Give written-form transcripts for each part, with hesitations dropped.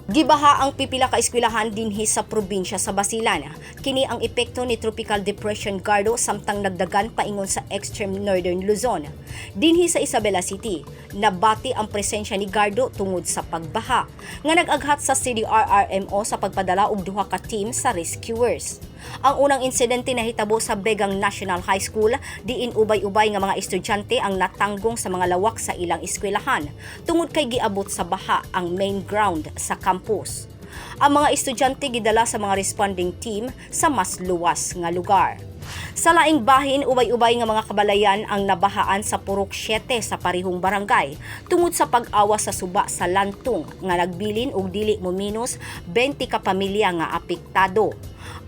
Gibaha ang pipila ka eskwelahan dinhi sa probinsya sa Basilan. Kini ang epekto ni Tropical Depression Gardo samtang nagdagan paingon sa extreme northern Luzon. Dinhi sa Isabela City, nabati ang presensya ni Gardo tungod sa pagbaha nga nag-aghat sa CDRRMO sa pagpadala og duha ka team sa rescuers. Ang unang insidente nahitabo sa Begang National High School, diin ubay-ubay nga mga estudyante ang natanggong sa mga lawak sa ilang eskwelahan tungod kay giabot sa baha ang main ground sa campus. Ang mga estudyante gidala sa mga responding team sa mas luwas nga lugar. Sa laing bahin, ubay-ubay nga mga kabalayan ang nabahaan sa Purok 7 sa parihong barangay tungod sa pag-awas sa suba sa Lantong nga nagbilin og dili mo minus 20 ka pamilya nga apektado.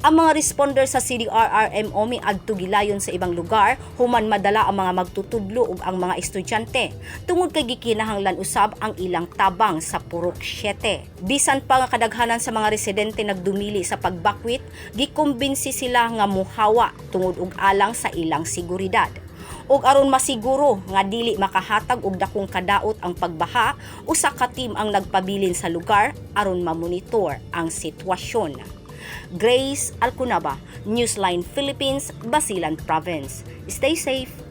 Ang mga responder sa CDRRMO miadto gilayon sa ibang lugar human madala ang mga magtutudlo ug ang mga estudyante tungod kay gikinahanglan usab ang ilang tabang sa Purok 7. Bisan pa nga kadaghanan sa mga residente nagdumili sa pagbakwit, gikumbinsi sila nga muhawa tungod og alang sa ilang seguridad. Ug aron masiguro nga dili makahatag og dakong kadaot ang pagbaha, usa ka team ang nagpabilin sa lugar aron mamonitor ang sitwasyon. Grace Alcunaba, Newsline Philippines, Basilan Province. Stay safe.